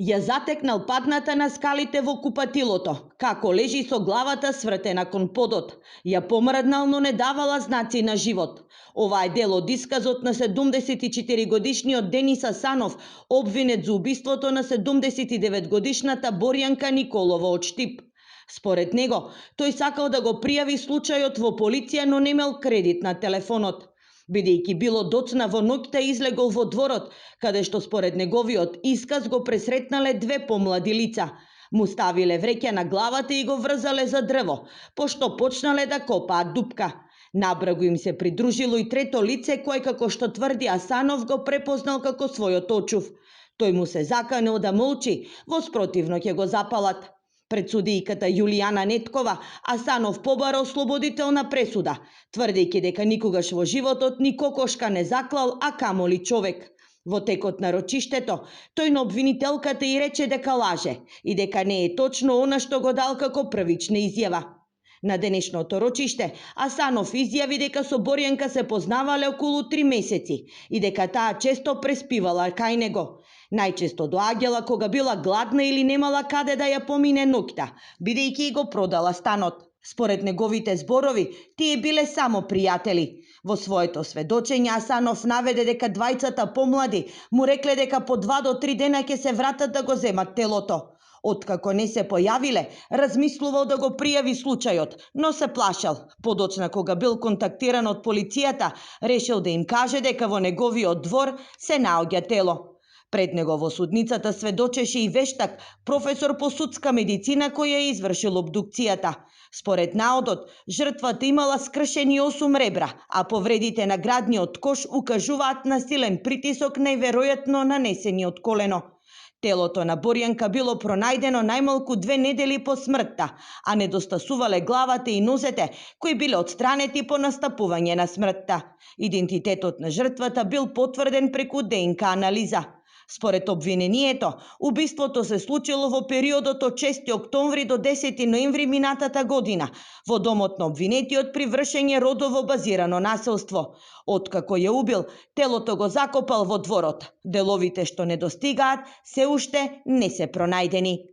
Ја затекнал падната на скалите во купатилото, како лежи со главата свртена кон подот. Ја помрднал, но не давала знаци на живот. Ова е дел од исказот на 74-годишниот Денис Асанов, обвинет за убиството на 79-годишната Борјанка Николова од Штип. Според него, тој сакал да го пријави случајот во полиција, но немел кредит на телефонот. Бидејќи било доцна во ноќта, излегол во дворот, каде што според неговиот исказ го пресретнале две помлади лица. Му ставиле вреќа на главата и го врзале за дрво, пошто почнале да копаат дупка. Набрагу им се придружило и трето лице, кој, како што тврди Асанов, го препознал како својот очув. Тој му се заканил да молчи, во спротивно ќе го запалат. Пред судијката Јулијана Неткова, Асанов побара ослободителна пресуда, тврдејќи дека никогаш во животот ни кокошка не заклал, а камоли човек. Во текот на рочиштето, тој на обвинителката и рече дека лаже и дека не е точно она што го дал како првична изјава. На денешното рочиште, Асанов изјави дека со Борјанка се познавале околу 3 месеци и дека таа често преспивала кај него. Најчесто доаѓала кога била гладна или немала каде да ја помине ноќта, бидејќи го продала станот. Според неговите зборови, тие биле само пријатели. Во своето сведочење Асанов наведе дека двајцата помлади му рекле дека по 2 до 3 дена ќе се вратат да го земат телото. Откако не се појавиле, размислувал да го пријави случајот, но се плашал. Подоцна, кога бил контактиран од полицијата, решил да им каже дека во неговиот двор се наоѓа тело. Пред него во судницата сведочеше и вештак, професор по судска медицина кој ја извршил обдукцијата. Според наодот, жртвата имала скршени 8 ребра, а повредите на градниот кош укажуваат на силен притисок, најверојатно нанесени од колено. Телото на Борјанка било пронајдено најмалку 2 недели по смртта, а недостасувале главата и нозете, кои биле отстранети по настапување на смртта. Идентитетот на жртвата бил потврден преку ДНК анализа. Според обвинението, убиството се случило во периодот од 6 октомври до 10 ноември минатата година, во домот на обвинетиот при вршење родово базирано насилство. Откако ја убил, телото го закопал во дворот. Деловите што недостигаат се уште не се пронајдени.